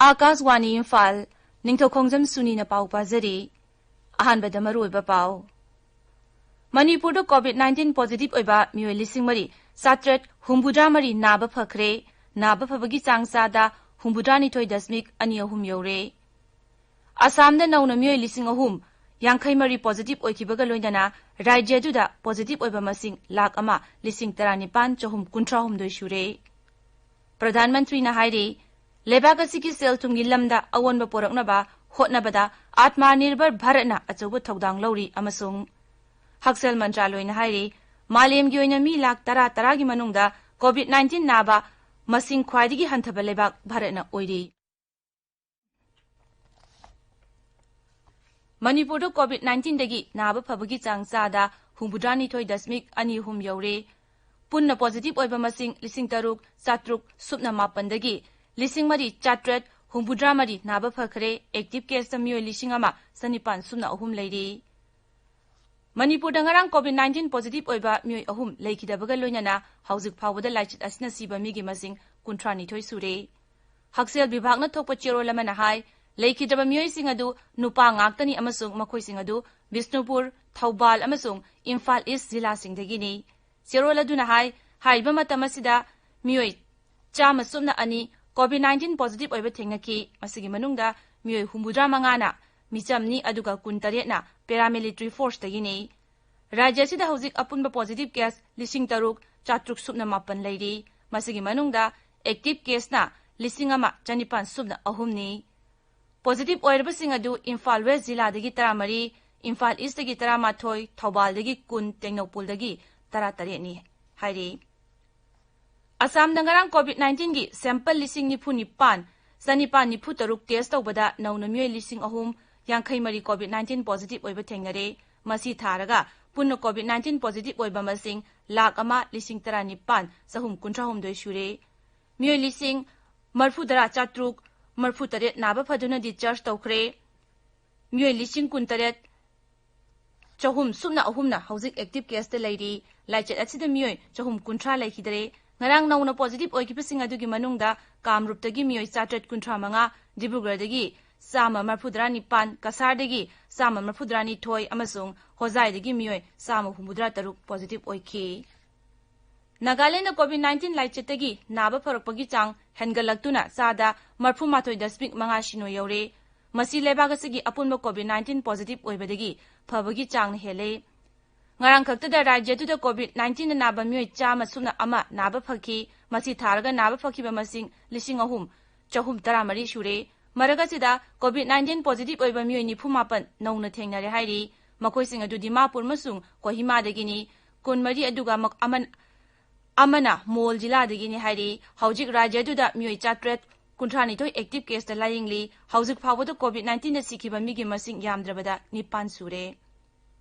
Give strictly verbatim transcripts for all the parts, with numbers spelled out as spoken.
ꯑꯥꯀꯥꯁꯋꯥꯅꯤ ꯏꯝꯐꯥꯜ, ꯅꯤꯡꯊꯧꯈꯣꯡꯖꯝ ꯁꯨꯅꯤꯅ ꯄꯥꯎ ꯄꯥꯖꯔꯤ꯫ ꯑꯍꯥꯟꯕꯗ ꯃꯔꯨꯑꯣꯏꯕ ꯄꯥꯎ꯫ ꯃꯅꯤꯄꯨꯔꯗ COVID nineteen positive ꯑꯣꯏꯕ ꯃꯤꯑꯣꯏ ꯂꯤꯁꯤꯡ ꯃꯔꯤ ꯆꯥꯇ꯭ꯔꯦꯠ ꯍꯨꯝꯐꯨꯇꯔꯥ ꯃꯔꯤ ꯅꯥꯕ ꯐꯈ꯭ꯔꯦ꯫ ꯅꯥꯕ ꯐꯕꯒꯤ ꯆꯥꯡ ꯆꯥꯗ ꯍꯨꯝꯐꯨꯇꯔꯥ ꯅꯤꯊꯣꯏ ꯗꯁꯃꯤꯛ ꯑꯅꯤ ꯑꯍꯨꯝ ꯌꯧꯔꯦ꯫ ꯑꯁꯥꯝꯗ ꯅꯧꯅ ꯃꯤꯑꯣꯏ ꯂꯤꯁꯤꯡ ꯑꯍꯨꯝ ꯌꯥꯡꯈꯩ ꯃꯔꯤ positive ꯑꯣꯏꯈꯤꯕꯒ ꯂꯣꯏꯅꯅ ꯔꯥꯖ꯭ꯌ ꯑꯗꯨꯗ positive ꯑꯣꯏꯕ ꯃꯁꯤꯡ ꯂꯥꯈ ꯑꯃ ꯂꯤꯁꯤꯡ ꯇꯔꯥꯅꯤꯄꯥꯟ ꯆꯍꯨꯝ ꯀꯨꯟꯊ꯭ꯔꯥ ꯍꯨꯝꯗꯣꯏ ꯁꯨꯔꯦ꯫ ꯄ꯭ꯔꯙꯥꯟ ꯃꯟꯇ꯭ꯔꯤꯅ ꯍꯥꯏꯔꯤ, ꯂꯩꯕꯥꯛ ꯑꯁꯤꯒꯤ ꯁꯦꯜ ꯊꯨꯝꯒꯤ ꯂꯝꯗ ꯑꯑꯣꯟꯕ ꯄꯨꯔꯛꯅꯕ ꯍꯣꯠꯅꯕꯗ ꯑꯥꯠꯃꯥꯅꯤꯔꯚꯔ ꯚꯥꯔꯠꯅ ꯑꯆꯧꯕ ꯊꯧꯗꯥꯡ ꯂꯧꯔꯤ ꯑꯃꯁꯨꯡ ꯍꯛꯁꯦꯜ ꯃꯟꯇ꯭ꯔꯥꯂꯣꯏꯅ ꯍꯥꯏꯔꯤ, ꯃꯥꯂꯦꯝꯒꯤ ꯑꯣꯏꯅ ꯃꯤ ꯂꯥꯈ ꯇꯔꯥ ꯇꯔꯥꯒꯤ ꯃꯅꯨꯡꯗ COVID nineteen ꯅꯥꯕ ꯃꯁꯤꯡ ꯈ꯭ꯋꯥꯏꯗꯒꯤ ꯍꯟꯊꯕ ꯂꯩꯕꯥꯛ ꯚꯥꯔꯠꯅ ꯑꯣꯏꯔꯤ꯫ ꯃꯅꯤꯄꯨꯔꯗ COVID nineteenꯗꯒꯤ ꯅꯥꯕ ꯐꯕꯒꯤ ꯆꯥꯡ ꯆꯥꯗ ꯍꯨꯝꯐꯨꯇꯔꯥ ꯅꯤꯊꯣꯏ ꯗꯁꯃꯤꯛ ꯑꯅꯤ ꯑꯍꯨꯝ ꯌꯧꯔꯦ꯫ ꯄꯨꯟꯅ positive ꯑꯣꯏꯕ ꯃꯁꯤꯡ ꯂꯤꯁꯤꯡ ꯇꯔꯨꯛ ꯆꯥꯇ꯭ꯔꯨꯛ ꯁꯨꯞꯅ ꯃꯥꯄꯟꯗꯒꯤ ꯂꯤꯁꯤꯡ ꯃꯔꯤ ꯆꯥꯇ꯭ꯔꯦꯠ ꯍꯨꯝꯐꯨꯇꯔꯥ ꯃꯔꯤ ꯅꯥꯕ ꯐꯈ꯭ꯔꯦ꯫ Active caseꯇ ꯃꯤꯑꯣꯏ ꯂꯤꯁꯤꯡ ꯑꯃ ꯆꯅꯤꯄꯥꯟ ꯁꯨꯞꯅ ꯑꯍꯨꯝ ꯂꯩꯔꯤ꯫ ꯃꯅꯤꯄꯨꯔꯗ ꯉꯔꯥꯡ COVID nineteen positive ꯑꯣꯏꯕ ꯃꯤꯑꯣꯏ ꯑꯍꯨꯝ ꯂꯩꯈꯤꯗꯕꯒ ꯂꯣꯏꯅꯅ ꯍꯧꯖꯤꯛ ꯐꯥꯎꯕꯗ ꯂꯥꯏꯆꯠ ꯑꯁꯤꯅ ꯁꯤꯕ ꯃꯤꯒꯤ ꯃꯁꯤꯡ ꯀꯨꯟꯊ꯭ꯔꯥ ꯅꯤꯊꯣꯏ ꯁꯨꯔꯦ꯫ ꯍꯛꯁꯦꯜ ꯕꯤꯚꯥꯒꯅ ꯊꯣꯛꯄ ꯆꯦꯔꯣꯜ ꯑꯃꯅ ꯍꯥꯏ, ꯂꯩꯈꯤꯗ꯭ꯔꯕ ꯃꯤꯑꯣꯏꯁꯤꯡ ꯑꯗꯨ ꯅꯨꯄꯥ ꯉꯥꯛꯇꯅꯤ ꯑꯃꯁꯨꯡ ꯃꯈꯣꯏꯁꯤꯡ ꯑꯗꯨ ꯕꯤꯁꯅꯨꯄꯨꯔ, ꯊꯧꯕꯥꯜ ꯑꯃꯁꯨꯡ ꯏꯝꯐꯥꯜ ꯏꯁ ꯖꯤꯂꯥꯁꯤꯡꯗꯒꯤꯅꯤ꯫ ꯆꯦꯔꯣꯜ ꯑꯗꯨꯅ ꯍꯥꯏ, ꯍꯥꯏꯔꯤꯕ ꯃꯇꯝ ꯑꯁꯤꯗ ꯃꯤꯑꯣꯏ ꯆꯥꯝꯃ ꯁꯨꯞꯅ ꯑꯅꯤ COVID nineteen positive ꯑꯣꯏꯕ ꯊꯦꯡꯅꯈꯤ꯫ ꯃꯁꯤꯒꯤ ꯃꯅꯨꯡꯗ ꯃꯤꯑꯣꯏ ꯍꯨꯝꯐꯨꯇꯔꯥ ꯃꯉꯥꯅ ꯃꯤꯆꯝꯅꯤ, ꯑꯗꯨꯒ ꯀꯨꯟꯇꯔꯦꯠꯅ paramilitary forceꯇꯒꯤꯅꯤ꯫ ꯔꯥꯖ꯭ꯌ ꯑꯁꯤꯗ ꯍꯧꯖꯤꯛ ꯑꯄꯨꯟꯕ positive case ꯂꯤꯁꯤꯡ ꯇꯔꯨꯛ ꯆꯥꯇ꯭ꯔꯨꯛ ꯁꯨꯞꯅ ꯃꯥꯄꯟ ꯂꯩꯔꯤ꯫ ꯃꯁꯤꯒꯤ ꯃꯅꯨꯡꯗ active caseꯅ ꯂꯤꯁꯤꯡ ꯑꯃ ꯆꯅꯤꯄꯥꯟ ꯁꯨꯞꯅ ꯑꯍꯨꯝꯅꯤ꯫ Positive ꯑꯣꯏꯔꯕꯁꯤꯡ ꯑꯗꯨ ꯏꯝꯐꯥꯜ ꯋꯦꯁ ꯖꯤꯂꯥꯗꯒꯤ ꯇꯔꯥꯃꯔꯤ, ꯏꯝꯐꯥꯜ ꯏꯁꯇꯒꯤ ꯇꯔꯥꯃꯥꯊꯣꯏ, ꯊꯧꯕꯥꯜꯗꯒꯤ ꯀꯨꯟ, ꯇꯦꯡꯅꯧꯄꯜꯗꯒꯤ ꯇꯔꯥꯇꯔꯦꯠꯅꯤ ꯍꯥꯏꯔꯤ꯫ ꯑꯁꯥꯝꯗ ꯉꯔꯥꯡ COVID nineteenꯒꯤ sample ꯂꯤꯁꯤꯡ ꯅꯤꯐꯨ ꯅꯤꯄꯥꯟ ꯆꯅꯤꯄꯥꯟ ꯅꯤꯐꯨ ꯇꯔꯨꯛ test ꯇꯧꯕꯗ ꯅꯧꯅ ꯃꯤꯑꯣꯏ ꯂꯤꯁꯤꯡ ꯑꯍꯨꯝ ꯌꯥꯡꯈꯩ ꯃꯔꯤ COVID nineteen positive ꯑꯣꯏꯕ ꯊꯦꯡꯅꯔꯦ꯫ ꯃꯁꯤ ꯊꯥꯔꯒ ꯄꯨꯟꯅ COVID nineteen positive ꯑꯣꯏꯕ ꯃꯁꯤꯡ ꯂꯥꯈ ꯑꯃ ꯂꯤꯁꯤꯡ ꯇꯔꯥꯅꯤꯄꯥꯟ ꯆꯍꯨꯝ ꯀꯨꯟꯊ꯭ꯔꯥ ꯍꯨꯝꯗꯣꯏ ꯁꯨꯔꯦ꯫ ꯃꯤꯑꯣꯏ ꯂꯤꯁꯤꯡ ꯃꯔꯤꯐꯨ ꯇꯔꯥ ꯆꯥꯇ꯭ꯔꯨꯛ ꯃꯔꯤꯐꯨ ꯇꯔꯦꯠ ꯅꯥꯕ ꯐꯗꯨꯅ discharge ꯇꯧꯈ꯭ꯔꯦ꯫ ꯃꯤꯑꯣꯏ ꯂꯤꯁꯤꯡ ꯀꯨꯟꯇꯔꯦꯠ ꯆꯍꯨꯝ ꯁꯨꯞꯅ ꯑꯍꯨꯝꯅ ꯍꯧꯖꯤꯛ active caseꯇ ꯂꯩꯔꯤ꯫ ꯂꯥꯏꯆꯠ ꯑꯁꯤꯗ ꯃꯤꯑꯣꯏ ꯆꯍꯨꯝ ꯀꯨꯟꯊ꯭ꯔꯥ ꯂꯩꯈꯤꯗ꯭ꯔꯦ꯫ ꯉꯔꯥꯡ ꯅꯧꯅ positive ꯑꯣꯏꯈꯤꯕꯁꯤꯡ ꯑꯗꯨꯒꯤ ꯃꯅꯨꯡꯗ ꯀꯥꯝꯔꯨꯞꯇꯒꯤ ꯃꯤꯑꯣꯏ ꯆꯥꯇ꯭ꯔꯦꯠ ꯀꯨꯟꯊ꯭ꯔꯥ ꯃꯉꯥ, ꯗꯤꯕ꯭ꯔꯨꯒꯔꯗꯒꯤ ꯆꯥꯝꯃ ꯃꯔꯤꯐꯨꯇꯔꯥ ꯅꯤꯄꯥꯟ, ꯀꯁꯥꯔꯗꯒꯤ ꯆꯥꯝꯃ ꯃꯔꯤꯐꯨꯇꯔꯥ ꯅꯤꯊꯣꯏ ꯑꯃꯁꯨꯡ ꯍꯣꯖꯥꯏꯗꯒꯤ ꯃꯤꯑꯣꯏ ꯆꯥꯝꯃ ꯍꯨꯝꯐꯨꯇꯔꯥ ꯇꯔꯨꯛ positive ꯑꯣꯏꯈꯤ꯫ ꯅꯥꯒꯥꯂꯦꯟꯗ COVID nineteen ꯂꯥꯏꯆꯠꯇꯒꯤ ꯅꯥꯕ ꯐꯔꯛꯄꯒꯤ ꯆꯥꯡ ꯍꯦꯟꯒꯠꯂꯛꯇꯨꯅ ꯆꯥꯗ ꯃꯔꯤꯐꯨꯃꯥꯊꯣꯏ ꯗꯁꯃꯤꯛ ꯃꯉꯥ ꯁꯤꯅꯣ ꯌꯧꯔꯦ꯫ ꯃꯁꯤ ꯂꯩꯕꯥꯛ ꯑꯁꯤꯒꯤ ꯑꯄꯨꯟꯕ COVID nineteen positive ꯑꯣꯏꯕꯗꯒꯤ ꯐꯕꯒꯤ ꯆꯥꯡꯅ ꯍꯦꯜꯂꯦ꯫ ꯉꯔꯥꯡ ꯈꯛꯇꯗ ꯔꯥꯖ꯭ꯌ ꯑꯗꯨꯗ COVID nineteen ꯅꯥꯕ ꯃꯤꯑꯣꯏ ꯆꯥꯝꯃ ꯁꯨꯞꯅ ꯑꯃ ꯅꯥꯕ ꯐꯈꯤ꯫ ꯃꯁꯤ ꯊꯥꯔꯒ ꯅꯥꯕ ꯐꯈꯤꯕ ꯃꯁꯤꯡ ꯂꯤꯁꯤꯡ ꯑꯍꯨꯝ ꯆꯍꯨꯝ ꯇꯔꯥꯃꯔꯤ ꯁꯨꯔꯦ꯫ ꯃꯔꯛ ꯑꯁꯤꯗ COVID nineteen positive ꯑꯣꯏꯕ ꯃꯤꯑꯣꯏ ꯅꯤꯐꯨ ꯃꯥꯄꯟ ꯅꯧꯅ ꯊꯦꯡꯅꯔꯦ ꯍꯥꯏꯔꯤ꯫ ꯃꯈꯣꯏꯁꯤꯡ ꯑꯗꯨ ꯗꯤꯃꯥꯄꯨꯔ ꯑꯃꯁꯨꯡ ꯀꯣꯍꯤꯃꯥꯗꯒꯤꯅꯤ꯫ ꯀꯨꯟꯃꯔꯤ ꯑꯗꯨꯒ ꯃꯛ-, ꯑꯃꯟ-, ꯑꯃꯅ ꯃꯣꯜ ꯖꯤꯂꯥꯗꯒꯤꯅꯤ ꯍꯥꯏꯔꯤ꯫ ꯍꯧꯖꯤꯛ ꯔꯥꯖ꯭ꯌ ꯑꯗꯨꯗ ꯃꯤꯑꯣꯏ ꯆꯥꯇ꯭ꯔꯦꯠ ꯀꯨꯟꯊ꯭ꯔꯥꯅꯤꯊꯣꯏ active caseꯇ ꯂꯥꯌꯦꯡꯂꯤ꯫ ꯍꯧꯖꯤꯛ ꯐꯥꯎꯕꯗ COVID nineteenꯗ ꯁꯤꯈꯤꯕ ꯃꯤꯒꯤ ꯃꯁꯤꯡ ꯌꯥꯝꯗ꯭ꯔꯕꯗ ꯅꯤꯄꯥꯟ ꯁꯨꯔꯦ꯫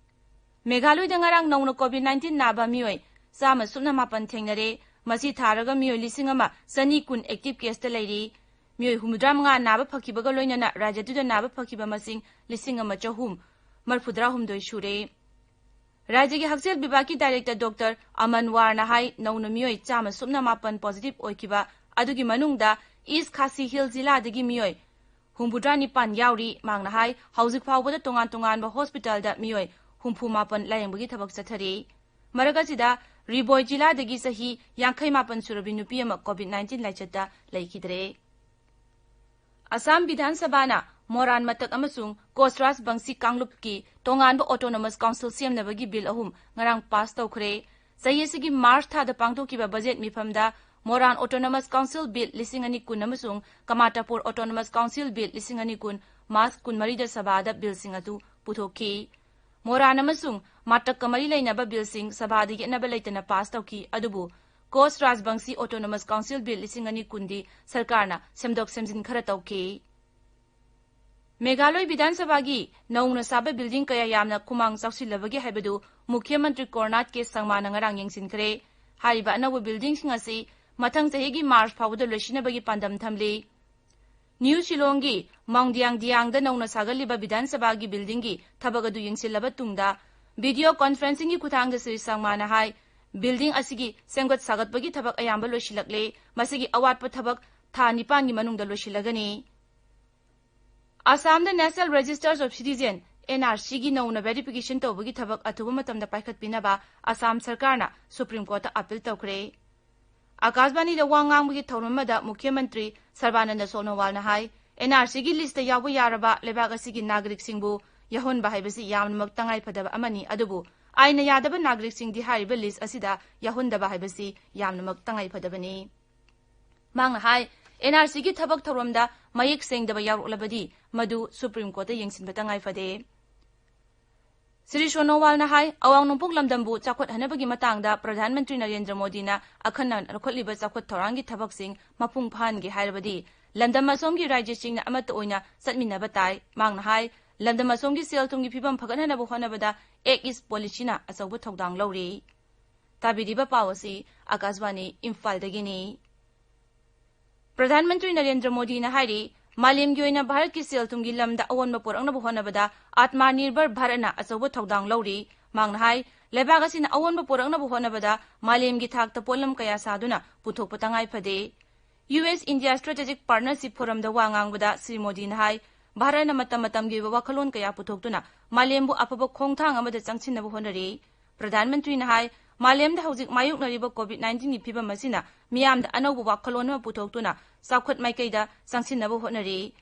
ꯃꯦꯘꯥꯂꯣꯏꯗ ꯉꯔꯥꯡ ꯅꯧꯅ COVID nineteen ꯅꯥꯕ ꯃꯤꯑꯣꯏ ꯆꯥꯝꯃ ꯁꯨꯞꯅ ꯃꯥꯄꯟ ꯊꯦꯡꯅꯔꯦ꯫ ꯃꯁꯤ ꯊꯥꯔꯒ ꯃꯤꯑꯣꯏ ꯂꯤꯁꯤꯡ ꯑꯃ ꯆꯅꯤ ꯀꯨꯟ active caseꯇ ꯂꯩꯔꯤ꯫ ꯃꯤꯑꯣꯏ ꯍꯨꯝꯐꯨꯇꯔꯥ ꯃꯉꯥ ꯅꯥꯕ ꯐꯈꯤꯕꯒ ꯂꯣꯏꯅꯅ ꯔꯥꯖ꯭ꯌ ꯑꯗꯨꯗ ꯅꯥꯕ ꯐꯈꯤꯕ ꯃꯁꯤꯡ ꯂꯤꯁꯤꯡ ꯑꯃ ꯆꯍꯨꯝ ꯃꯔꯤꯐꯨꯇꯔꯥ ꯍꯨꯝꯗꯣꯏ ꯁꯨꯔꯦ꯫ ꯔꯥꯖ꯭ꯌꯒꯤ ꯍꯛꯁꯦꯜ ꯕꯤꯚꯥꯒꯀꯤ director Doctor ꯑꯃꯟ ꯋꯥꯔꯅ ꯍꯥꯏ, ꯅꯧꯅ ꯃꯤꯑꯣꯏ ꯆꯥꯝꯃ ꯁꯨꯞꯅ ꯃꯥꯄꯟ positive ꯑꯣꯏꯈꯤꯕ ꯑꯗꯨꯒꯤ ꯃꯅꯨꯡꯗ East Khasi Hills ꯖꯤꯂꯥꯗꯒꯤ ꯃꯤꯑꯣꯏ ꯍꯨꯝꯐꯨꯇꯔꯥ ꯅꯤꯄꯥꯟ ꯌꯥꯎꯔꯤ꯫ ꯃꯍꯥꯛꯅ ꯍꯥꯏ, ꯍꯧꯖꯤꯛ ꯐꯥꯎꯕꯗ ꯇꯣꯉꯥꯟ ꯇꯣꯉꯥꯟꯕ hospitalꯗ ꯃꯤꯑꯣꯏ ꯍꯨꯝꯐꯨ ꯃꯥꯄꯟ ꯂꯥꯌꯦꯡꯕꯒꯤ ꯊꯕꯛ ꯆꯠꯊꯔꯤ꯫ ꯃꯔꯛ ꯑꯁꯤꯗ ꯔꯤꯕꯣꯏ ꯖꯤꯂꯥꯗꯒꯤ ꯆꯍꯤ ꯌꯥꯡꯈꯩ ꯃꯥꯄꯟ ꯁꯨꯔꯕꯤ ꯅꯨꯄꯤ ꯑꯃ COVID nineteen ꯂꯥꯏꯆꯠꯇ ꯂꯩꯈꯤꯗ꯭ꯔꯦ꯫ ꯑꯁꯥꯝ ꯕꯤꯙꯥꯟ ꯁꯚꯥꯅ ꯃꯣꯔꯥꯟ ꯃꯇꯛ ꯑꯃꯁꯨꯡ ꯀꯣꯁ ꯔꯥꯖ ꯕꯪꯁꯤ ꯀꯥꯡꯂꯨꯞꯀꯤ ꯇꯣꯉꯥꯟꯕ autonomous council ꯁꯦꯝꯅꯕꯒꯤ ꯕꯤꯜ ꯑꯍꯨꯝ ꯉꯔꯥꯡ ꯄꯥꯁ ꯇꯧꯈ꯭ꯔꯦ꯫ ꯆꯍꯤ ꯑꯁꯤꯒꯤ ꯃꯥꯔꯆ ꯊꯥꯗ ꯄꯥꯡꯊꯣꯛꯈꯤꯕ ꯕꯖꯦꯠ ꯃꯤꯐꯝꯗ ꯃꯣꯔꯥꯟ Autonomous Council Bill ꯂꯤꯁꯤꯡ ꯑꯅꯤ ꯀꯨꯟ ꯑꯃꯁꯨꯡ ꯀꯃꯥꯇꯥꯄꯨꯔ Autonomous Council Bill ꯂꯤꯁꯤꯡ ꯑꯅꯤ ꯀꯨꯟ ꯃꯥꯔꯆ ꯀꯨꯟꯃꯔꯤꯗ ꯁꯚꯥꯗ ꯕꯤꯜꯁꯤꯡ ꯑꯗꯨ ꯄꯨꯊꯣꯛꯈꯤ꯫ ꯃꯣꯔꯥꯟ ꯑꯃꯁꯨꯡ ꯃꯥꯇꯛꯀ ꯃꯔꯤ ꯂꯩꯅꯕ ꯕꯤꯜꯁꯤꯡ ꯁꯚꯥꯗ ꯌꯦꯠꯅꯕ ꯂꯩꯇꯅ ꯄꯥꯁ ꯇꯧꯈꯤ, ꯑꯗꯨꯕꯨ ꯀꯣꯁ ꯔꯥꯖ ꯕꯪꯁꯤ Autonomous Council Bill ꯂꯤꯁꯤꯡ ꯑꯅꯤ ꯀꯨꯟꯗꯤ ꯁꯔꯀꯥꯔꯅ ꯁꯦꯝꯗꯣꯛ ꯁꯦꯝꯖꯤꯟ ꯈꯔ ꯇꯧꯈꯤ꯫ ꯃꯦꯘꯥꯂꯣꯏ ꯕꯤꯙꯥꯟ ꯁꯚꯥꯒꯤ ꯅꯧꯅ ꯁꯥꯕ building ꯀꯌꯥ ꯌꯥꯝꯅ ꯈꯨꯃꯥꯡ ꯆꯥꯎꯁꯤꯜꯂꯕꯒꯦ ꯍꯥꯏꯕꯗꯨ ꯃꯨꯈ꯭ꯌ ꯃꯟꯇ꯭ꯔꯤ ꯀꯣꯔꯅꯥꯠ ꯀꯦ ꯁꯪꯃꯥꯅ ꯉꯔꯥꯡ ꯌꯦꯡꯁꯤꯟꯈ꯭ꯔꯦ꯫ ꯍꯥꯏꯔꯤꯕ ꯑꯅꯧꯕ buildingꯁꯤꯡ ꯑꯁꯤ ꯃꯊꯪ ꯆꯍꯤꯒꯤ ꯃꯥꯔꯆ ꯐꯥꯎꯕꯗ ꯂꯣꯏꯁꯤꯟꯅꯕꯒꯤ ꯄꯥꯟꯗꯝ ꯊꯝꯂꯤ꯫ ꯅ꯭ꯌꯨ ꯁꯤꯂꯣꯡꯒꯤ ꯃꯥꯎꯡꯗꯤꯌꯥꯡ ꯗꯤꯌꯥꯡꯗ ꯅꯧꯅ ꯁꯥꯒꯠꯂꯤꯕ ꯕꯤꯙꯥꯟ ꯁꯚꯥꯒꯤ buildingꯒꯤ ꯊꯕꯛ ꯑꯗꯨ ꯌꯦꯡꯁꯤꯜꯂꯕ ꯇꯨꯡꯗ video conferencingꯒꯤ ꯈꯨꯠꯊꯥꯡꯗ ꯁ꯭ꯔꯤ ꯁꯪꯃꯥꯅ ꯍꯥꯏ, ꯕꯤꯜꯗꯤꯡ ꯑꯁꯤꯒꯤ ꯁꯦꯝꯒꯠ ꯁꯥꯒꯠꯄꯒꯤ ꯊꯕꯛ ꯑꯌꯥꯝꯕ ꯂꯣꯏꯁꯤꯜꯂꯛꯂꯦ꯫ ꯃꯁꯤꯒꯤ ꯑꯋꯥꯠꯄ ꯊꯕꯛ ꯊꯥ ꯅꯤꯄꯥꯟꯒꯤ ꯃꯅꯨꯡꯗ ꯂꯣꯏꯁꯤꯜꯂꯒꯅꯤ꯫ ꯑꯁꯥꯝꯗ National Registers of Citizen, NRCꯒꯤ ꯅꯧꯅ verification ꯇꯧꯕꯒꯤ ꯊꯕꯛ ꯑꯊꯨꯕ ꯃꯇꯝꯗ ꯄꯥꯏꯈꯠꯄꯤꯅꯕ ꯑꯁꯥꯝ ꯁꯔꯀꯥꯔꯅ Supreme Courtꯇ appeal ꯇꯧꯈ꯭ꯔꯦ꯫ ꯑꯀꯥꯁꯕꯥꯅꯤꯗ ꯋꯥ ꯉꯥꯡꯕꯒꯤ ꯊꯧꯔꯝ ꯑꯃꯗ ꯃꯨꯈ꯭ꯌ ꯃꯟꯇ꯭ꯔꯤ ꯁꯔꯕꯥꯅꯟꯗ ꯁꯣꯅꯣꯋꯥꯜꯅ ꯍꯥꯏ, NRCꯒꯤ listꯇ ꯌꯥꯎꯕ ꯌꯥꯔꯕ ꯂꯩꯕꯥꯛ ꯑꯁꯤꯒꯤ ꯅꯥꯒꯔꯤꯛꯁꯤꯡꯕꯨ ꯌꯥꯎꯍꯟꯕ ꯍꯥꯏꯕꯁꯤ ꯌꯥꯝꯅꯃꯛ ꯇꯉꯥꯏ ꯐꯗꯕ ꯑꯃꯅꯤ, ꯑꯗꯨꯕꯨ ꯑꯥꯏꯟꯅ ꯌꯥꯗꯕ ꯅꯥꯒꯔꯤꯛꯁꯤꯡꯗꯤ ꯍꯥꯏꯔꯤꯕ list ꯑꯁꯤꯗ ꯌꯥꯎꯍꯟꯗꯕ ꯍꯥꯏꯕꯁꯤ ꯌꯥꯝꯅꯃꯛ ꯇꯉꯥꯏ ꯐꯗꯕꯅꯤ꯫ ꯃꯍꯥꯛꯅ ꯍꯥꯏ, NRCꯒꯤ ꯊꯕꯛ ꯊꯧꯔꯝꯗ ꯃꯌꯦꯛ ꯁꯦꯡꯗꯕ ꯌꯥꯎꯔꯛꯂꯕꯗꯤ ꯃꯗꯨ Supreme Courtꯇ ꯌꯦꯡꯁꯤꯟꯕ ꯇꯉꯥꯏ ꯐꯗꯦ꯫ ꯁ꯭ꯔꯤ ꯁꯣꯅꯣꯋꯥꯜꯅ ꯍꯥꯏ, ꯑꯋꯥꯡ ꯅꯣꯡꯄꯣꯛ ꯂꯝꯗꯝꯕꯨ ꯆꯥꯎꯈꯠꯍꯟꯅꯕꯒꯤ ꯃꯇꯥꯡꯗ ꯄ꯭ꯔꯙꯥꯟ ꯃꯟꯇ꯭ꯔꯤ ꯅꯔꯦꯟꯗ꯭ꯔ ꯃꯣꯗꯤꯅ ꯑꯈꯟꯅꯅ ꯂꯧꯈꯠꯂꯤꯕ ꯆꯥꯎꯈꯠ ꯊꯧꯔꯥꯡꯒꯤ ꯊꯕꯛꯁꯤꯡ ꯃꯄꯨꯡ ꯐꯥꯍꯟꯒꯦ ꯍꯥꯏꯔꯕꯗꯤ ꯂꯝꯗꯝ ꯑꯁꯣꯝꯒꯤ ꯔꯥꯖ꯭ꯌꯁꯤꯡꯅ ꯑꯃꯠꯇ ꯑꯣꯏꯅ ꯆꯠꯃꯤꯟꯅꯕ ꯇꯥꯏ꯫ ꯃꯍꯥꯛꯅ ꯍꯥꯏ, ꯂꯝꯗꯝ ꯑꯁꯣꯝꯒꯤ ꯁꯦꯜ ꯊꯨꯝꯒꯤ ꯐꯤꯕꯝ ꯐꯒꯠꯍꯟꯅꯕ ꯍꯣꯠꯅꯕꯗ Act East policyꯅ ꯑꯆꯧꯕ ꯊꯧꯗꯥꯡ ꯂꯧꯔꯤ꯫ ꯇꯥꯕꯤꯔꯤꯕ ꯄꯥꯎ ꯑꯁꯤ ꯑꯀꯥꯁꯕꯥꯅꯤ ꯏꯝꯐꯥꯜꯗꯒꯤꯅꯤ꯫ ꯄ꯭ꯔꯙꯥꯟ ꯃꯟꯇ꯭ꯔꯤ ꯅꯔꯦꯟꯗ꯭ꯔ ꯃꯣꯗꯤꯅ ꯍꯥꯏꯔꯤ, ꯃꯥꯂꯦꯝꯒꯤ ꯑꯣꯏꯅ ꯚꯥꯔꯠꯀꯤ ꯁꯦꯜ ꯊꯨꯝꯒꯤ ꯂꯝꯗ ꯑꯑꯣꯟꯕ ꯄꯨꯔꯛꯅꯕ ꯍꯣꯠꯅꯕꯗ ꯑꯥꯠꯃꯥ ꯅꯤꯔꯚꯔ ꯚꯥꯔꯠꯅ ꯑꯆꯧꯕ ꯊꯧꯗꯥꯡ ꯂꯧꯔꯤ꯫ ꯃꯍꯥꯛꯅ ꯍꯥꯏ, ꯂꯩꯕꯥꯛ ꯑꯁꯤꯅ ꯑꯑꯣꯟꯕ ꯄꯨꯔꯛꯅꯕ ꯍꯣꯠꯅꯕꯗ ꯃꯥꯂꯦꯝꯒꯤ ꯊꯥꯛꯇ ꯄꯣꯠꯂꯝ ꯀꯌꯥ ꯁꯥꯗꯨꯅ ꯄꯨꯊꯣꯛꯄ ꯇꯉꯥꯏ ꯐꯗꯦ꯫ U S India Strategic Partnership Forumꯗ ꯋꯥ ꯉꯥꯡꯕꯗ ꯁ꯭ꯔꯤ ꯃꯣꯗꯤꯅ ꯍꯥꯏ, ꯚꯥꯔꯠꯅ ꯃꯇꯝ ꯃꯇꯝꯒꯤ ꯑꯣꯏꯕ ꯋꯥꯈꯜꯂꯣꯟ ꯀꯌꯥ ꯄꯨꯊꯣꯛꯇꯨꯅ ꯃꯥꯂꯦꯝꯕꯨ ꯑꯐꯕ ꯈꯣꯡꯊꯥꯡ ꯑꯃꯗ ꯆꯪꯁꯤꯟꯅꯕ ꯍꯣꯠꯅꯔꯤ꯫ ꯄ꯭ꯔꯙꯥꯟ ꯃꯟꯇ꯭ꯔꯤꯅ ꯍꯥꯏ, ꯃꯥꯂꯦꯝꯗ ꯍꯧꯖꯤꯛ ꯃꯥꯌꯣꯛꯅꯔꯤꯕ COVID nineteenꯒꯤ ꯐꯤꯕꯝ ꯑꯁꯤꯅ ꯃꯤꯌꯥꯝꯗ ꯑꯅꯧꯕ ꯋꯥꯈꯜꯂꯣꯟ ꯑꯃ ꯄꯨꯊꯣꯛꯇꯨꯅ ꯆꯥꯎꯈꯠ ꯃꯥꯏꯀꯩꯗ ꯆꯪꯁꯤꯟꯅꯕ ꯍꯣꯠꯅꯔꯤ꯫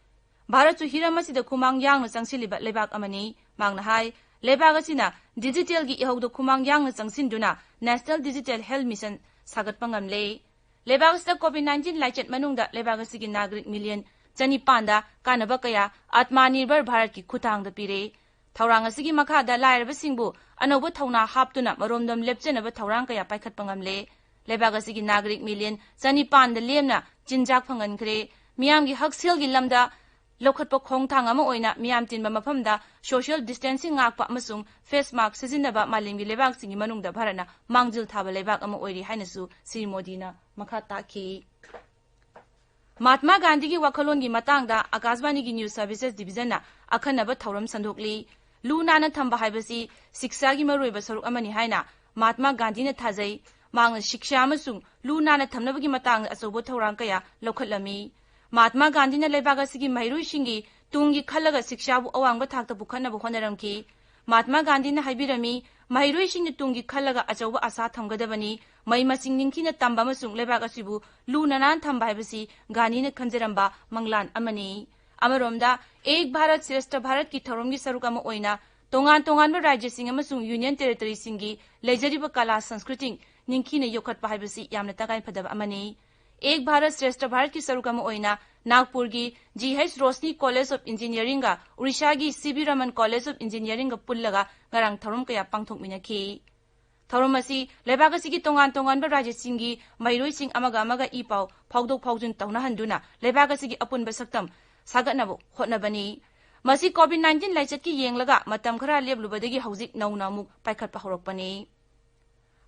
ꯚꯥꯔꯠꯁꯨ ꯍꯤꯔꯝ ꯑꯁꯤꯗ ꯈꯨꯃꯥꯡ ꯌꯥꯡꯅ ꯆꯪꯁꯤꯜꯂꯤꯕ ꯂꯩꯕꯥꯛ ꯑꯃꯅꯤ꯫ ꯃꯍꯥꯛꯅ ꯍꯥꯏ, ꯂꯩꯕꯥꯛ ꯑꯁꯤꯅ digitalꯒꯤ ꯏꯍꯧꯗ ꯈꯨꯃꯥꯡ ꯌꯥꯡꯅ ꯆꯪꯁꯤꯟꯗꯨꯅ National Digital Health Mission ꯁꯥꯒꯠꯄ ꯉꯝꯂꯦ꯫ ꯂꯩꯕꯥꯛ ꯑꯁꯤꯗ COVID nineteen ꯂꯥꯏꯆꯠ ꯃꯅꯨꯡꯗ ꯂꯩꯕꯥꯛ ꯑꯁꯤꯒꯤ ꯅꯥꯒꯔꯤꯛ ꯃꯤꯂꯤꯌꯟ ꯆꯅꯤꯄꯥꯟꯗ ꯀꯥꯟꯅꯕ ꯀꯌꯥ ꯑꯥꯠꯃꯥ ꯅꯤꯔꯚꯔ ꯚꯥꯔꯠꯀꯤ ꯈꯨꯠꯊꯥꯡꯗ ꯄꯤꯔꯦ꯫ ꯊꯧꯔꯥꯡ ꯑꯁꯤꯒꯤ ꯃꯈꯥꯗ ꯂꯥꯏꯔꯕꯁꯤꯡꯕꯨ ꯑꯅꯧꯕ ꯊꯧꯅꯥ ꯍꯥꯞꯇꯨꯅ ꯃꯔꯣꯝꯗꯣꯝ ꯂꯦꯞꯆꯅꯕ ꯊꯧꯔꯥꯡ ꯀꯌꯥ ꯄꯥꯏꯈꯠꯄ ꯉꯝꯂꯦ꯫ ꯂꯩꯕꯥꯛ ꯑꯁꯤꯒꯤ ꯅꯥꯒꯔꯤꯛ ꯃꯤꯂꯤꯌꯟ ꯆꯅꯤꯄꯥꯟꯗ ꯂꯦꯝꯅ ꯆꯤꯟꯖꯥꯛ ꯐꯪꯍꯟꯈ꯭ꯔꯦ꯫ ꯃꯤꯌꯥꯝꯒꯤ ꯍꯛꯁꯦꯜꯒꯤ ꯂꯝꯗ ꯂꯧꯈꯠꯄ ꯈꯣꯡꯊꯥꯡ ꯑꯃ ꯑꯣꯏꯅ ꯃꯤꯌꯥꯝ ꯇꯤꯟꯕ ꯃꯐꯝꯗ social distancing ꯉꯥꯛꯄ ꯑꯃꯁꯨꯡ face mask ꯁꯤꯖꯤꯟꯅꯕ ꯃꯥꯂꯦꯝꯒꯤ ꯂꯩꯕꯥꯛꯁꯤꯡꯒꯤ ꯃꯅꯨꯡꯗ ꯚꯥꯔꯠꯅ ꯃꯥꯡꯖꯤꯜ ꯊꯥꯕ ꯂꯩꯕꯥꯛ ꯑꯃ ꯑꯣꯏꯔꯤ ꯍꯥꯏꯅꯁꯨ ꯁ꯭ꯔꯤ ꯃꯣꯗꯤꯅ ꯃꯈꯥ ꯇꯥꯛꯈꯤ꯫ ꯃꯍꯥꯠꯃꯥ ꯒꯥꯟꯙꯤꯒꯤ ꯋꯥꯈꯜꯂꯣꯟꯒꯤ ꯃꯇꯥꯡꯗ ꯑꯀꯥꯁꯕꯥꯅꯤꯒꯤ News Services Divisionꯅ ꯑꯈꯟꯅꯕ ꯊꯧꯔꯝ ꯁꯟꯗꯣꯛꯂꯤ꯫ ꯂꯨ ꯅꯥꯟꯅ ꯊꯝꯕ ꯍꯥꯏꯕꯁꯤ ꯁꯤꯛꯁꯥꯒꯤ ꯃꯔꯨꯑꯣꯏꯕ ꯁꯔꯨꯛ ꯑꯃꯅꯤ ꯍꯥꯏꯅ ꯃꯍꯥꯠꯃꯥ ꯒꯥꯟꯙꯤꯅ ꯊꯥꯖꯩ꯫ ꯃꯍꯥꯛꯅ ꯁꯤꯛꯁꯥ ꯑꯃꯁꯨꯡ ꯂꯨ ꯅꯥꯟꯅ ꯊꯝꯅꯕꯒꯤ ꯃꯇꯥꯡꯗ ꯑꯆꯧꯕ ꯊꯧꯔꯥꯡ ꯀꯌꯥ ꯂꯧꯈꯠꯂꯝꯃꯤ꯫ ꯃꯍꯥꯠꯃꯥ ꯒꯥꯟꯙꯤꯅ ꯂꯩꯕꯥꯛ ꯑꯁꯤꯒꯤ ꯃꯍꯩꯔꯣꯏꯁꯤꯡꯒꯤ ꯇꯨꯡꯒꯤ ꯈꯜꯂꯒ ꯁꯤꯛꯁꯥꯕꯨ ꯑꯋꯥꯡꯕ ꯊꯥꯛꯇ ꯄꯨꯈꯠꯅꯕ ꯍꯣꯠꯅꯔꯝꯈꯤ꯫ ꯃꯍꯥꯠꯃꯥ ꯒꯥꯟꯙꯤꯅ ꯍꯥꯏꯕꯤꯔꯝꯃꯤ, ꯃꯍꯩꯔꯣꯏꯁꯤꯡꯅ ꯇꯨꯡꯒꯤ ꯈꯜꯂꯒ ꯑꯆꯧꯕ ꯑꯥꯁꯥ ꯊꯝꯒꯗꯕꯅꯤ꯫ ꯃꯍꯩ ꯃꯁꯤꯡ ꯅꯤꯡꯊꯤꯅ ꯇꯝꯕ ꯑꯃꯁꯨꯡ ꯂꯩꯕꯥꯛ ꯑꯁꯤꯕꯨ ꯂꯨꯅ ꯅꯥꯟꯅ ꯊꯝꯕ ꯍꯥꯏꯕꯁꯤ ꯒꯥꯟꯙꯤꯅ ꯈꯟꯖꯔꯝꯕ ꯃꯪꯂꯥꯟ ꯑꯃꯅꯤ꯫ ꯑꯃꯔꯣꯝꯗ, ꯑꯦꯛ ꯚꯥꯔꯠ ꯁ꯭ꯔꯦꯁ꯭ꯊ ꯚꯥꯔꯠꯀꯤ ꯊꯧꯔꯝꯒꯤ ꯁꯔꯨꯛ ꯑꯃ ꯑꯣꯏꯅ ꯇꯣꯉꯥꯟ ꯇꯣꯉꯥꯟꯕ ꯔꯥꯖ꯭ꯌꯁꯤꯡ ꯑꯃꯁꯨꯡ ꯌꯨꯅꯤꯌꯟ ꯇꯦꯔꯤꯇꯣꯔꯤꯁꯤꯡꯒꯤ ꯂꯩꯖꯔꯤꯕ ꯀꯂꯥ ꯁꯪꯁꯀ꯭ꯔꯤꯇꯤ ꯅꯤꯡꯊꯤꯅ ꯌꯣꯛꯈꯠꯄ ꯍꯥꯏꯕꯁꯤ ꯌꯥꯝꯅ ꯇꯉꯥꯏ ꯐꯗꯕ ꯑꯃꯅꯤ꯫ ꯑꯦꯛ ꯚꯥꯔꯠ ꯁ꯭ꯔꯦꯁ꯭ꯊ ꯚꯥꯔꯠꯀꯤ ꯁꯔꯨꯛ ꯑꯃ ꯑꯣꯏꯅ ꯅꯥꯒꯄꯨꯔꯒꯤ G H Raisoni college of ꯏꯟꯖꯤꯅꯤꯌꯥꯔꯤꯡꯒ ꯎꯔꯤꯁꯥꯒꯤ C V Raman college of ꯏꯟꯖꯤꯅꯤꯌꯥꯔꯤꯡꯒ ꯄꯨꯜꯂꯒ ꯉꯔꯥꯡ ꯊꯧꯔꯝ ꯀꯌꯥ ꯄꯥꯡꯊꯣꯛꯃꯤꯟꯅꯈꯤ꯫ ꯊꯧꯔꯝ ꯑꯁꯤ ꯂꯩꯕꯥꯛ ꯑꯁꯤꯒꯤ ꯇꯣꯉꯥꯟ ꯇꯣꯉꯥꯟꯕ ꯔꯥꯖ꯭ꯌꯁꯤꯡꯒꯤ ꯃꯍꯩꯔꯣꯏꯁꯤꯡ ꯑꯃꯒ ꯑꯃꯒ ꯏ ꯄꯥꯎ ꯐꯥꯎꯗꯣꯛ ꯐꯥꯎꯖꯤꯟ ꯇꯧꯅꯍꯟꯗꯨꯅ ꯂꯩꯕꯥꯛ ꯑꯁꯤꯒꯤ ꯑꯄꯨꯟꯕ ꯁꯛꯇꯝ ꯁꯥꯒꯠꯅꯕ ꯍꯣꯠꯅꯕꯅꯤ꯫ ꯃꯁꯤ ꯀꯣꯚꯤꯗ ꯅꯥꯏꯟꯇꯤꯟ ꯂꯥꯏꯆꯠꯀꯤ ꯌꯦꯡꯂꯒ ꯃꯇꯝ ꯈꯔ ꯂꯦꯞꯂꯨꯕꯗꯒꯤ ꯍꯧꯖꯤꯛ ꯅꯧꯅ ꯑꯃꯨꯛ ꯄꯥꯏꯈꯠꯄ ꯍꯧꯔꯛꯄꯅꯤ꯫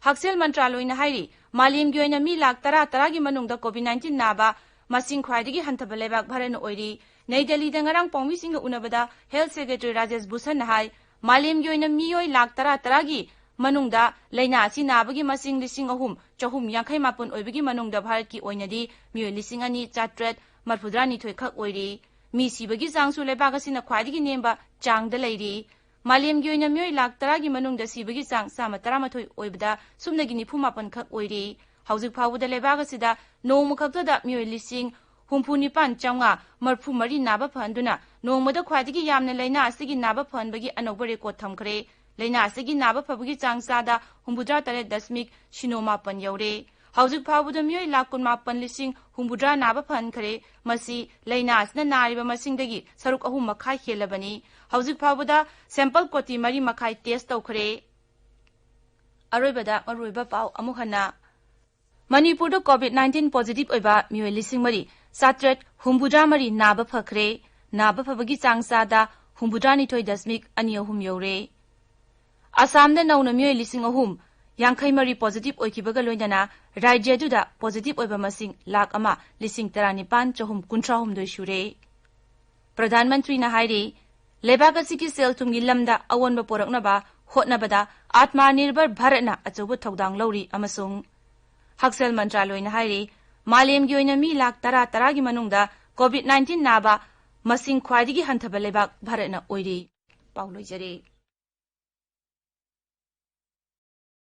ꯍꯛꯁꯦꯜ ꯃꯟꯇ꯭ꯔꯥꯂꯣꯏꯅ ꯍꯥꯏꯔꯤ, ꯃꯥꯂꯦꯝꯒꯤ ꯑꯣꯏꯅ ꯃꯤ ꯂꯥꯈ ꯇꯔꯥ ꯇꯔꯥꯒꯤ ꯃꯅꯨꯡꯗ ꯀꯣꯚꯤꯗ ꯅꯥꯏꯟꯇꯤꯟ ꯅꯥꯕ ꯃꯁꯤꯡ ꯈ꯭ꯋꯥꯏꯗꯒꯤ ꯍꯟꯊꯕ ꯂꯩꯕꯥꯛ ꯚꯥꯔꯠꯅ ꯑꯣꯏꯔꯤ꯫ ꯅꯩ ꯗꯦꯜꯂꯤꯗ ꯉꯔꯥꯡ ꯄꯥꯎꯃꯤꯁꯤꯡꯒ ꯎꯅꯕꯗ ꯍꯦꯜꯊ ꯁꯦꯀ꯭ꯔꯦꯇꯔꯤ ꯔꯥꯖꯦꯁ ꯚꯨꯁꯟꯅ ꯍꯥꯏ, ꯃꯥꯂꯦꯝꯒꯤ ꯑꯣꯏꯅ ꯃꯤꯑꯣꯏ ꯂꯥꯈ ꯇꯔꯥ ꯇꯔꯥꯒꯤ ꯃꯅꯨꯡꯗ ꯂꯥꯏꯅꯥ ꯑꯁꯤ ꯅꯥꯕꯒꯤ ꯃꯁꯤꯡ ꯂꯤꯁꯤꯡ ꯑꯍꯨꯝ ꯆꯍꯨꯝ ꯌꯥꯡꯈꯩ ꯃꯥꯄꯟ ꯑꯣꯏꯕꯒꯤ ꯃꯅꯨꯡꯗ ꯚꯥꯔꯠꯀꯤ ꯑꯣꯏꯅꯗꯤ ꯃꯤꯑꯣꯏ ꯂꯤꯁꯤꯡ ꯑꯅꯤ ꯆꯥꯇ꯭ꯔꯦꯠ ꯃꯔꯐꯨꯇꯔꯥꯅꯤꯊꯣꯏ ꯈꯛ ꯑꯣꯏꯔꯤ꯫ ꯃꯤ ꯁꯤꯕꯒꯤ ꯆꯥꯡꯁꯨ ꯂꯩꯕꯥꯛ ꯑꯁꯤꯅ ꯈ꯭ꯋꯥꯏꯗꯒꯤ ꯅꯦꯝꯕ ꯆꯥꯡꯗ ꯂꯩꯔꯤ꯫ ꯃꯥꯂꯦꯝꯒꯤ ꯑꯣꯏꯅ ꯃꯤꯑꯣꯏ ꯂꯥꯈ ꯇꯔꯥꯒꯤ ꯃꯅꯨꯡꯗ ꯁꯤꯕꯒꯤ ꯆꯥꯡ ꯆꯥꯝꯃ ꯇꯔꯥꯃꯥꯊꯣꯏ ꯑꯣꯏꯕꯗ ꯁꯨꯞꯅꯒꯤ ꯅꯤꯐꯨ ꯃꯥꯄꯟ ꯈꯛ ꯑꯣꯏꯔꯤ꯫ ꯍꯧꯖꯤꯛ ꯐꯥꯎꯕꯗ ꯂꯩꯕꯥꯛ ꯑꯁꯤꯗ ꯅꯣꯡꯃ ꯈꯛꯇꯗ ꯃꯤꯑꯣꯏ ꯂꯤꯁꯤꯡ ꯍꯨꯝꯐꯨ ꯅꯤꯄꯥꯟ ꯆꯥꯝꯃꯉꯥ ꯃꯔꯐꯨ ꯃꯔꯤ ꯅꯥꯕ ꯐꯍꯟꯗꯨꯅ ꯅꯣꯡꯃꯗ ꯈ꯭ꯋꯥꯏꯗꯒꯤ ꯌꯥꯝꯅ ꯂꯥꯏꯅꯥ ꯑꯁꯤꯒꯤ ꯅꯥꯕ ꯐꯍꯟꯕꯒꯤ ꯑꯅꯧꯕ ꯔꯦꯀꯣꯔꯗ ꯊꯝꯈ꯭ꯔꯦ꯫ ꯂꯥꯏꯅꯥ ꯑꯁꯤꯒꯤ ꯅꯥꯕ ꯐꯕꯒꯤ ꯆꯥꯡ ꯆꯥꯗ ꯍꯨꯝꯐꯨꯇꯔꯥ ꯇꯔꯦꯠ ꯗꯁꯃꯤꯛ ꯁꯤꯅꯣ ꯃꯥꯄꯟ ꯌꯧꯔꯦ꯫ ꯍꯧꯖꯤꯛ ꯐꯥꯎꯕꯗ ꯃꯤꯑꯣꯏ ꯂꯥꯈ ꯀꯨꯟꯃꯥꯄꯟ ꯂꯤꯁꯤꯡ ꯍꯨꯝꯐꯨꯇꯔꯥ ꯅꯥꯕ ꯐꯍꯟꯈ꯭ꯔꯦ꯫ ꯃꯁꯤ ꯂꯥꯏꯅꯥ ꯑꯁꯤꯅ ꯅꯥꯔꯤꯕ ꯃꯁꯤꯡꯗꯒꯤ ꯁꯔꯨꯛ ꯑꯍꯨꯝ ꯃꯈꯥꯏ ꯍꯦꯜꯂꯕꯅꯤ꯫ ꯍꯧꯖꯤꯛ ꯐꯥꯎꯕꯗ ꯁꯦꯝꯄꯜ ꯀꯣꯇꯤ ꯃꯔꯤ ꯃꯈꯥꯏ ꯇꯦꯁ ꯇꯧꯈ꯭ꯔꯦ꯫ ꯑꯔꯣꯏꯕꯗ ꯃꯔꯨꯑꯣꯏꯕ ꯄꯥꯎ ꯑꯃꯨꯛ ꯍꯟꯅ꯫ ꯃꯅꯤꯄꯨꯔꯗ ꯀꯣꯚꯤꯗ ꯅꯥꯏꯟꯇꯤꯟ ꯄꯣꯖꯤꯇꯤꯚ ꯑꯣꯏꯕ ꯃꯤꯑꯣꯏ ꯂꯤꯁꯤꯡ ꯃꯔꯤ ꯆꯥꯇ꯭ꯔꯦꯠ ꯍꯨꯝꯐꯨꯇꯔꯥ ꯃꯔꯤ ꯅꯥꯕ ꯐꯈ꯭ꯔꯦ꯫ ꯅꯥꯕ ꯐꯕꯒꯤ ꯆꯥꯡ ꯆꯥꯗ ꯍꯨꯝꯐꯨꯇꯔꯥꯅꯤꯊꯣꯏ ꯗꯁꯃꯤꯛ ꯑꯅꯤ ꯑꯍꯨꯝ ꯌꯧꯔꯦ꯫ ꯑꯁꯥꯝꯗ ꯅꯧꯅ ꯃꯤꯑꯣꯏ ꯂꯤꯁꯤꯡ ꯑꯍꯨꯝ ꯌꯥꯡꯈꯩ ꯃꯔꯤ ꯄꯣꯖꯤꯇꯤꯚ ꯑꯣꯏꯈꯤꯕꯒ ꯂꯣꯏꯅꯅ ꯔꯥꯖ꯭ꯌ ꯑꯗꯨꯗ ꯄꯣꯖꯤꯇꯤꯚ ꯑꯣꯏꯕ ꯃꯁꯤꯡ ꯂꯥꯈ ꯑꯃ ꯂꯤꯁꯤꯡ ꯇꯔꯥꯅꯤꯄꯥꯟ ꯆꯍꯨꯝ ꯀꯨꯟꯊ꯭ꯔꯥ ꯍꯨꯝꯗꯣꯏ ꯁꯨꯔꯦ꯫ ꯄ꯭ꯔꯙꯥꯟ ꯃꯟꯇ꯭ꯔꯤꯅ ꯍꯥꯏꯔꯤ, ꯂꯩꯕꯥꯛ ꯑꯁꯤꯒꯤ ꯁꯦꯜ ꯊꯨꯝꯒꯤ ꯂꯝꯗ ꯑꯑꯣꯟꯕ ꯄꯨꯔꯛꯅꯕ ꯍꯣꯠꯅꯕꯗ ꯑꯥꯠꯃꯥ ꯅꯤꯔꯚꯔ ꯚꯥꯔꯠꯅ ꯑꯆꯧꯕ ꯊꯧꯗꯥꯡ ꯂꯧꯔꯤ ꯑꯃꯁꯨꯡ ꯍꯛꯁꯦꯜ ꯃꯟꯇ꯭ꯔꯥꯂꯣꯏꯅ ꯍꯥꯏꯔꯤ, ꯃꯥꯂꯦꯝꯒꯤ ꯑꯣꯏꯅ ꯃꯤ ꯂꯥꯈ ꯇꯔꯥ ꯇꯔꯥꯒꯤ ꯃꯅꯨꯡꯗ ꯀꯣꯚꯤꯗ ꯅꯥꯏꯟꯇꯤꯟ ꯅꯥꯕ ꯃꯁꯤꯡ ꯈ꯭ꯋꯥꯏꯗꯒꯤ ꯍꯟꯊꯕ ꯂꯩꯕꯥꯛ ꯚꯥꯔꯠꯅ ꯑꯣꯏꯔꯤ꯫ ꯄꯥꯎ ꯂꯣꯏꯖꯔꯦ꯫